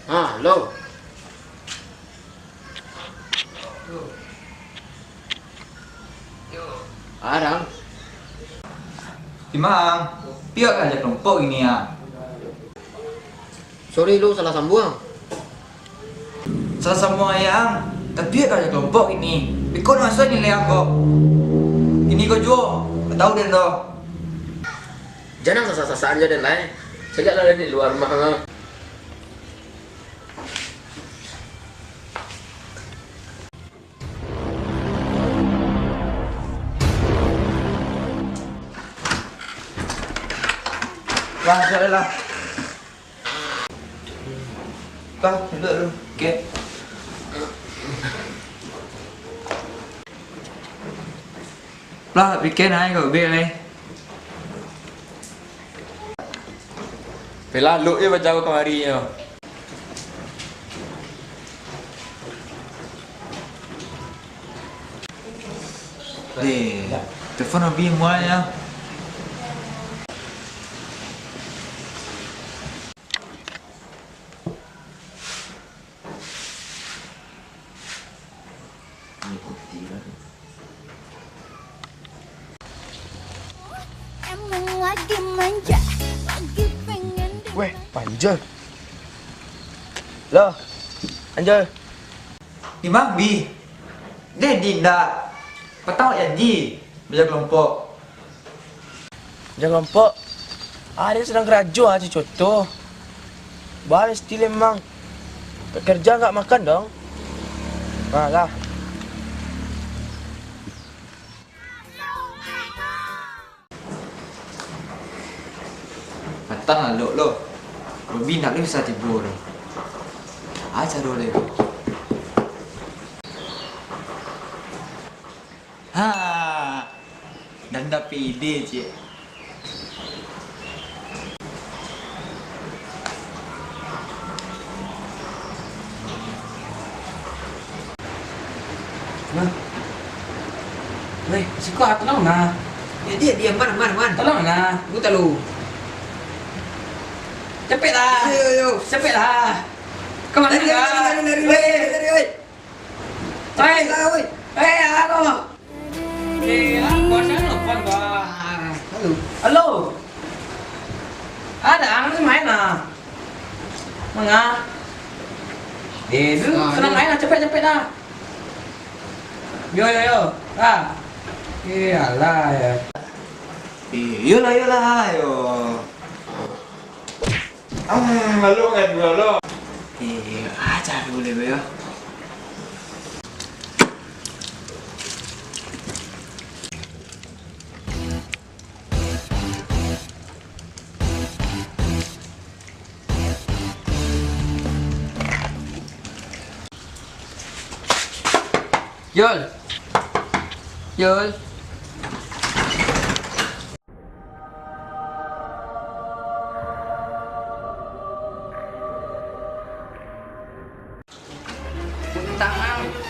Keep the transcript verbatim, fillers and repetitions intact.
Ha, lo. Arang. Imang, piak ka aja kelompok ini, ah. Sorry, lo salah sambuang. Salah sambuang ayang, tapi ka aja kelompok ini. Beko masuak nilai ang ko. Ini ko juo, ndak tahu den doh. Jangan sasak-sasakan jo den lai. Sajak lah den di lua rumah, ah. Lah, sudah lah. Lah, duduk dulu. Oke. Lah, bikin aja kau, bikin aja. Pelaluk je bajalan kamari nyo. Eh, telepon Abi muak ya. Emang lagi manja, lagi pengen. Weh, Panjul. Loh, Panjul. Imang, Bi. Deh, Dinda. Patang awak jadi. Belajar kelompok. Jan kelompok. Ah, den sadang karajo ah, cucu tu. Baa mesti lemang. Karajo ndak makan dong. Nah, lah. Patang lah, Lok, lo. Robi ndak lo bisa tibo tu. Ah, caro lai. Ha, dan dapek ide, ciek. Nah. Weh, siko ah, tolong nah. Ya, dia, dia, man, man, man. Tolong nah. Buta lu. Cepet lah. Yo, yo, yo. Cepet lah. Kemana? Lari, lari, lari, lari, lari, lari, lari, lari. Hei. Lah, woi. Hei, halo. Eh, apa sih nelfon gua? Halo. Halo. Ada, ang main lah. Manga. Eh, tu, ah, senang main lah, cepet-cepet lah. Yo, yo, yo. Ah. Eh, alah, ya. Eh, yolah, yolah, yo. Ah, malu kan, malu. Eh, aja dulu deh, yo. Yul. Yul. Untangan.